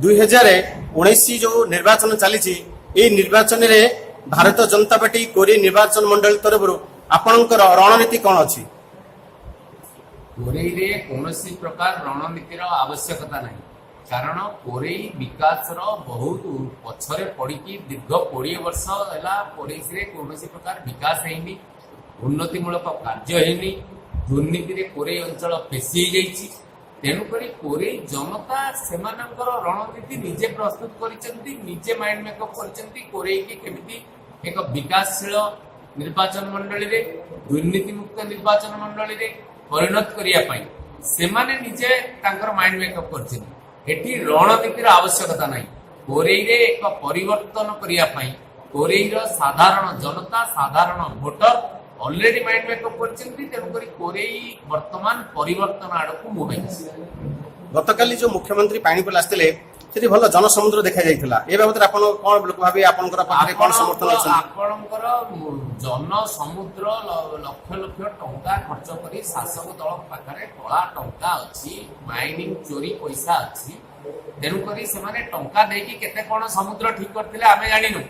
2019 ଯୋଉ ନିର୍ବାଚନ ଚାଲିଛି, ଏଇ ନିର୍ବାଚନରେ ଭାରତୀୟ ଜନତା ପାର୍ଟି କୋରେଇ ନିର୍ବାଚନ ମଣ୍ଡଳୀ ତରଫରୁ ଆପଣଙ୍କର ରଣନୀତି କଣ ଅଛି? କୋରେଇରେ କୌଣସି ପ୍ରକାର ରଣନୀତିର ଆବଶ୍ୟକତା ନାହିଁ, କାରଣ କୋରେଇ ବିକାଶର ବହୁତ ପଛରେ ପଡ଼ିକି ଦୀର୍ଘ 20 ବର୍ଷ ହେଲା କୋରେଇରେ କୌଣସି ପ୍ରକାର ବିକାଶ ହେଇନି, ଉନ୍ନତିମୂଳକ କାର୍ଯ୍ୟ ହେଇନି। ଦୁର୍ନୀତିରେ କୋରେଇ ଅଞ୍ଚଳ ପେଶି ହେଇଯାଇଛି। ତେଣୁକରି କୋରେଇ ଜନତା ସେମାନଙ୍କର ରଣନୀତି ନିଜେ ପ୍ରସ୍ତୁତ କରିଛନ୍ତି, ନିଜେ ମାଇଣ୍ଡ ମେକଅପ୍ କରିଛନ୍ତି। କୋରେଇକି କେମିତି ଏକ ବିକାଶଶୀଳ ନିର୍ବାଚନ ମଣ୍ଡଳୀରେ, ଦୁର୍ନୀତିମୁକ୍ତ ନିର୍ବାଚନ ମଣ୍ଡଳୀରେ ପରିଣତ କରିବା ପାଇଁ ସେମାନେ ନିଜେ ତାଙ୍କର ମାଇଣ୍ଡ ମେକଅପ୍ କରିଛନ୍ତି। ଏଠି ରଣନୀତିର ଆବଶ୍ୟକତା ନାହିଁ। କୋରେଇରେ ଏକ ପରିବର୍ତ୍ତନ କରିବା ପାଇଁ କୋରେଇର ସାଧାରଣ ଜନତା, ସାଧାରଣ ଭୋଟର ଅଲରେଡି ମାଇଣ୍ଡ ମେକଅପ୍ କରିଛନ୍ତି। ତେଣୁକରି କୋରେଇ ବର୍ତ୍ତମାନ ପରିବର୍ତ୍ତନ ଆଡକୁ ମୁହାଁଇଛି। ଗତକାଲି ଯୋଉ ମୁଖ୍ୟମନ୍ତ୍ରୀ ପାଣିପଲ ଆସିଥିଲେ, ସେଠି ଭଲ ଜନସମୁଦ୍ର ଦେଖାଯାଇଥିଲା। ଏ ବାବଦରେ ଆପଣ କଣ ଲୋକ ଭାବେ ଆପଣଙ୍କର ପାଖରେ କଣ ସମର୍ଥନ ଅଛନ୍ତି? ଆପଣଙ୍କର ଜନ ସମୁଦ୍ର, ଲକ୍ଷ ଲକ୍ଷ ଟଙ୍କା ଖର୍ଚ୍ଚ କରି, ଶାସକ ଦଳ ପାଖରେ କଳା ଟଙ୍କା ଅଛି, ମାଇନିଂ ଚୋରି ପଇସା ଅଛି। ତେଣୁକରି ସେମାନେ ଟଙ୍କା ଦେଇକି କେତେ କଣ ସମୁଦ୍ର ଠିକ କରିଥିଲେ ଆମେ ଜାଣିନୁ।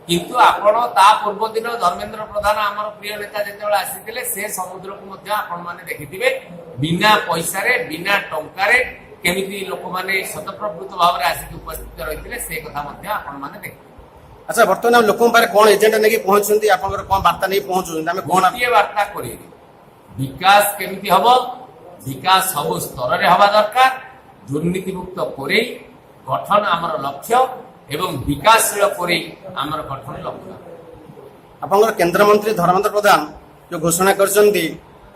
କିନ୍ତୁ ଆପଣ ତା ପୂର୍ବ ଦିନ ଧର୍ମେନ୍ଦ୍ର ପ୍ରଧାନ, ଆମର ପ୍ରିୟ ନେତା, ଯେତେବେଳେ ଆସିଥିଲେ, ସେ ସମୁଦ୍ରକୁ ମଧ୍ୟ ଆପଣମାନେ ଦେଖିଥିବେ। ବିନା ପଇସାରେ, ବିନା ଟଙ୍କାରେ କେମିତି ଲୋକମାନେ ସ୍ୱତଃପ୍ରବୃତ୍ତ ଭାବରେ ଆସିକି ଉପସ୍ଥିତ ରହିଥିଲେ, ସେ କଥା ମଧ୍ୟ ଆପଣମାନେ ଦେଖିଥିବେ। ଆଚ୍ଛା, ବର୍ତ୍ତମାନ ଆମ ଲୋକଙ୍କ ପାଖରେ କଣ ଏଜେଣ୍ଡା ନେଇକି ପହଞ୍ଚୁଛନ୍ତି? ଆପଣଙ୍କର କଣ ବାର୍ତ୍ତା ନେଇକି ପହଞ୍ଚୁଛନ୍ତି? ଆମେ କଣ ଗୋଟିଏ ବାର୍ତ୍ତା କରିବେ, ବିକାଶ କେମିତି ହବ। ବିକାଶ ସବୁ ସ୍ତରରେ ହବା ଦରକାର। ଦୁର୍ନୀତିମୁକ୍ତ କୋରେଇ ଗଠନ ଆମର ଲକ୍ଷ୍ୟ ଏବଂ ବିକାଶଶୀଳ କୋରେଇ ଆମର ଗଠନ ଲକ୍ଷ୍ୟ। ଆପଣଙ୍କର କେନ୍ଦ୍ରମନ୍ତ୍ରୀ ଧର୍ମେନ୍ଦ୍ର ପ୍ରଧାନ ଯୋଉ ଘୋଷଣା କରିଛନ୍ତି,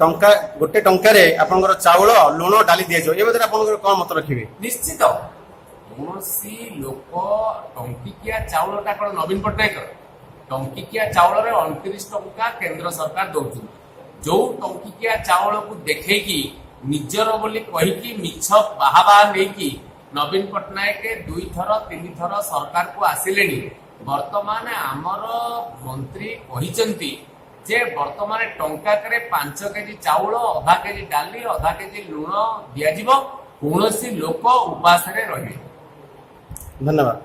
ଟଙ୍କା ଗୋଟେ ଟଙ୍କାରେ ଆପଣଙ୍କର ଚାଉଳ, ଲୁଣ, ଡାଲି ଦିଆଯିବ, ଏ ବାବଦରେ ଆପଣଙ୍କର କଣ ମତ ରଖିବେ? ନିଶ୍ଚିତ, କୌଣସି ଲୋକ ଟଙ୍କିକିଆ ଚାଉଳଟା କଣ ନବୀନ ପଟ୍ଟନାୟକର? ଟଙ୍କିକିଆ ଚାଉଳରେ 29 ଟଙ୍କା କେନ୍ଦ୍ର ସରକାର ଦଉଛନ୍ତି। ଯୋଉ ଟଙ୍କିକିଆ ଚାଉଳକୁ ଦେଖେଇକି, ନିଜର ବୋଲି କହିକି, ମିଛ ବାହା ବାହା ନେଇକି ନବୀନ ପଟ୍ଟନାୟକ ଦୁଇଥର ତିନିଥର ସରକାରକୁ ଆସିଲେଣି, ବର୍ତ୍ତମାନ ଆମର ମନ୍ତ୍ରୀ କହିଛନ୍ତି ଯେ ବର୍ତ୍ତମାନ ଟଙ୍କାକରେ 5 କେଜି ଚାଉଳ, ଅଧା କେଜି ଡାଲି, ଅଧା କେଜି ଲୁଣ ଦିଆଯିବ। କୌଣସି ଲୋକ ଉପାସରେ ରହିବେ ଧନ୍ୟବାଦ।